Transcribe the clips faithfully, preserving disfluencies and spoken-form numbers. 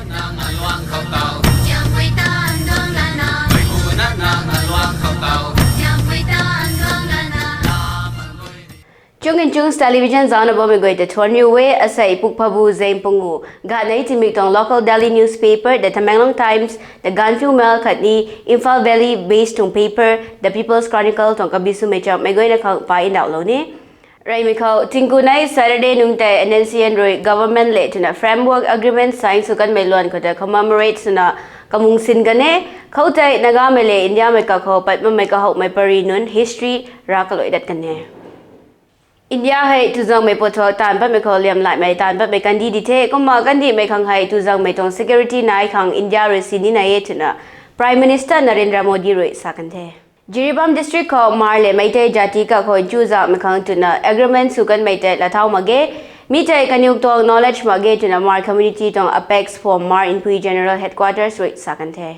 Nang aluang khou tau. Tiangpui tan duang lana. Mei pu na nang aluang khou tau. Tiangpui tan duang lana. Chung in Chungs Television zaucna bammei guay ta thuanc riu e. Asei pukphabu zeng pangu ganei timik tuang local daily newspaper The Tamenglong Times, The Gaanphiu Mail khatni Imphal Valley based tuang paper The People's Chronicle tuang kabi swmei cham meic guayna khang pa ndauhlou ni. Reymei khou tingku nei Saturday nungc tei N N C N rui government le twna framework agreement sign sw kanmei luan khou ta commemorate swna kamung sin kan e. Khoutei Nagamei le Indiamei kakhou pat bammei kahouhmei pary nunc history ra kaluai dat kan e. India hei tuzangmei pothuak taanv patmei khou liamlaimei taanv patmei kandih di the, kumna kandihmei khang hei tuzangmei tuang security nai khang India rui si ni nai e twna Prime Minister Narendra Modi rui sa kan the. Jiribam district khou Hmar le Meitei jati kakhou nchuzakmei khang twna agreement sw kanmei tei lathau mak ge. Mi tei kaniw tuang knowledge mak ge twna Hmar community tuang apex forum Hmar Inpui General Headquarters rui sa kan the.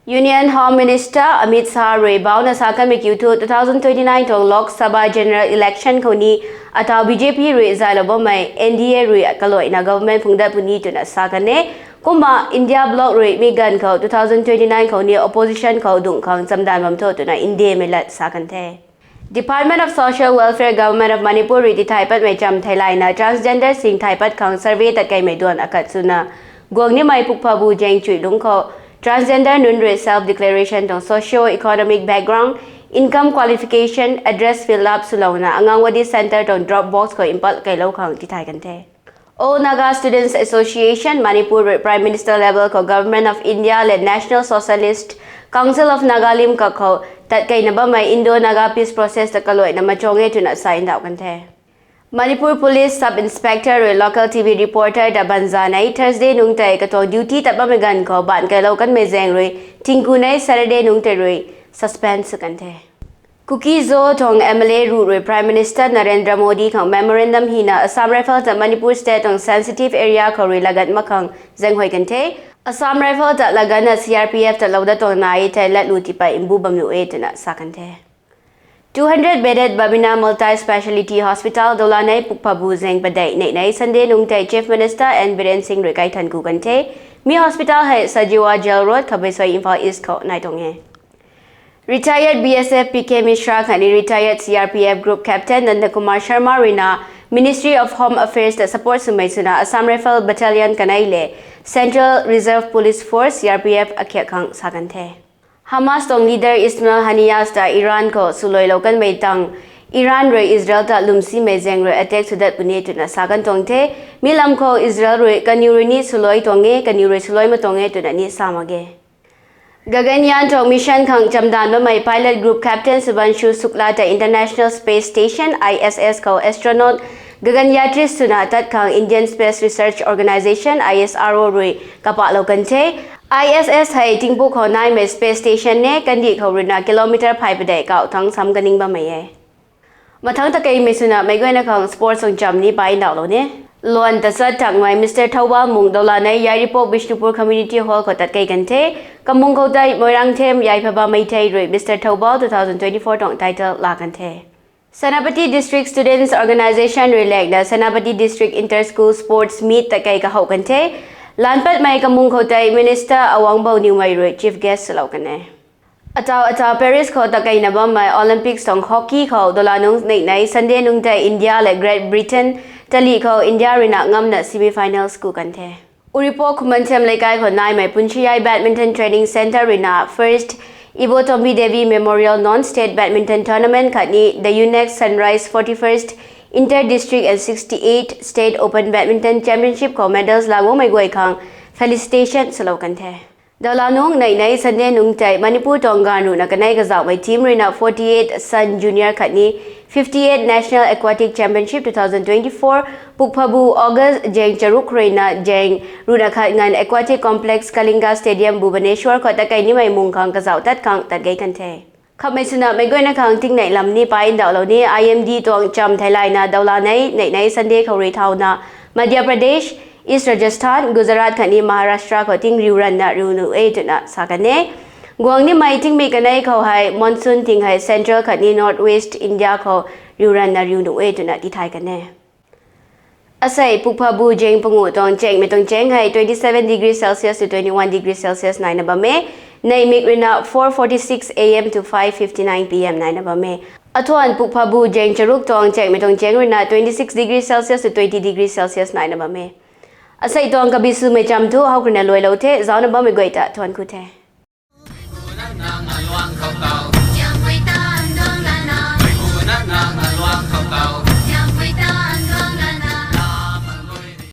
Union Home Minister Amit Shah rui bauna sa kanmei kiu thu two thousand twenty-nine tuang Lok Sabha General Election khou ni atau B J P rui zaylou bammei N D A rui kaluaina government phung dat puni twna sa kan e. Kumna India bloc rui mi ganv khou two thousand twenty-nine khou ni opposition khou dungc khang chamdan bam tho twna Indiamei lat sa kan the. Department of Social Welfare, Government of Manipur rui tithai patmei cham theilayna transgender sing thai pat khang survey tatkeimei duan akat swna guang nimei pukphabu zeng chuih lungc khou transgender nunc rui self declaration tuang socio-economic background, income qualification, address fill up swlouna Anganwadi Centre tuang drop box khou mpatkeilou khang tithai kan the. All Naga Students Association, Manipur rui Prime Minister level khou Government of India le National Socialist Council of Nagalim kakhou tatkeina bammei Indo-Naga peace process ta kaluaina machang e twna sa ndauh kan the. Manipur Police Sub Inspector rui local T V reporter ta banzanei Thursday nungc tei katuang duty tat bammei ganv khou baanc kailou kanmei zaeng rui tingku nei Saturday nungc tei rui suspend sw kan the. Kuki-Zo tuang M L A ruh rui Prime Minister Narendra Modi khang memorandum hina Assam Rifle ta Manipur State tuang sensitive area khou rui lagat mak khang zaenghuay kan the. Assam Rifle ta laganna C R P F ta lou dat tuang nai thei latlu tipat mbu bam lu e twna sa kan the. Two hundred bedded Babina Multi Speciality Hospital Dolanei pukphabu zaeng padeih neih nei Sunday nungc tei Chief Minister N Biren Singh rui kaithan ku kan the. Mi hospital hei Sajiwa Jail Road, Khabeisoi, Imphal East khou nai tuang e. Retired B S F P K Mishra khatni retired C R P F Group Captain Nandakumar Sharma ruina Ministry of Home Affairs ta support swmei swna Assam Rifle Battalion kanei le Central Reserve Police Force, C R P F akhiak khang sa kan the. Hamas tuang leader Ismail Haniyeh ta Iran khou swluailou kanmei tang Iran rui Israel ta lwmsimei zaeng rui attack sw dat puni twna sa kan tuang the. Mi lam khou Israel rui kaniw rui ni swluai tuang e, kaniw rui swluai mak tuang e twna ni sa mak ge. Gaganyaan tuang mission khang chamdan bammei pilot group captain Subhanshu Shukla ta International Space Station, I S S khou astronaut Gaganyatris swna tat khang Indian Space Research Organisation, I S R O rui kapahlou kan the. I S S hei tingpuk khou naimei space station e, kandih khou ruina kilometer phay padeih kauh thangc sam kaning bammei e. Mathangc takeimei swna meic guayna khang sports tuang cham ni pai ndauhlou ni. Luan tachat thangmei Mister Thoubal Mung Doulanei Yairipok Bishnupur Community Hall khou tatkei kan the. Kamung khou tei Moirangthem Yaiphabam Meitei rui Mister Thoubal two thousand twenty-four tuang title laa kan the. Senapati District Students Organisation rui lakna Senapati District Inter-School Sports Meet tatkei kahouh kan the. Laanc patmei kamung khou tei Minister Awangbou Newmei rui Chief Guest swlou kan e. Atau atau Paris khou takeina bammei Olympics tuang hockey khou dola nungc neih nei Sunday nungc tei India le Great Britain talih khou India ruina ngamna semi-finals ku kan the. Uripok Khuman Them Leikai khou naimei Punchiyai Badminton Training Centre ruina first Ibotombi Devi Memorial Non-State Badminton Tournament khatni the UNEX Sunrise forty-first Inter-District and sixty-eight State Open Badminton Championship khou medals laa guangmei guay khang felicitation swlou kan the. Dola nungc neih nei Sunday nungc tei Manipur tuang gaanv ruhna kanei kazauhmei team ruina forty-eight Sun Junior khatni fifty-eight National Aquatic Championship two thousand twenty-four pukphabu August zaeng charuk ruina zaeng ruhna khat nganv Aquatic Complex Kalinga Stadium Bhubaneswar khou tatkei nimei mung khang kazauh tat khang tat gei kan the. Khamhmei swna meic guayna khang tingnei lam ni pai ndauhlou ni. I M D tuang cham theilayna dola nei neih nei Sunday khou rui thauna Madhya Pradesh, East Rajasthan, Gujarat khatni Maharashtra khou tingriu ranna riu nuh e twna sa kan e. Guang nimei tingmei kanei khou hei monsoon ting hei Central khatni North West India khou riu ranna riu nuh e twna tithay kan e. Asei Pukphabu Jeng Pangu tuang chengmei tuang cheng hei twenty seven degree Celsius to twenty one degree Celsius naina bam e. Neihmik ruina four forty six A M to five fifty nine P M naina bam e. Athuan Pukphabu Jeng Charuk tuang chengmei tuang cheng ruina twenty six degree Celsius to twenty degree Celsius naina bam e. Asei tuang kabi swmei cham thu howkruina luailou the, zaucna bammei guay ta thuan ku the.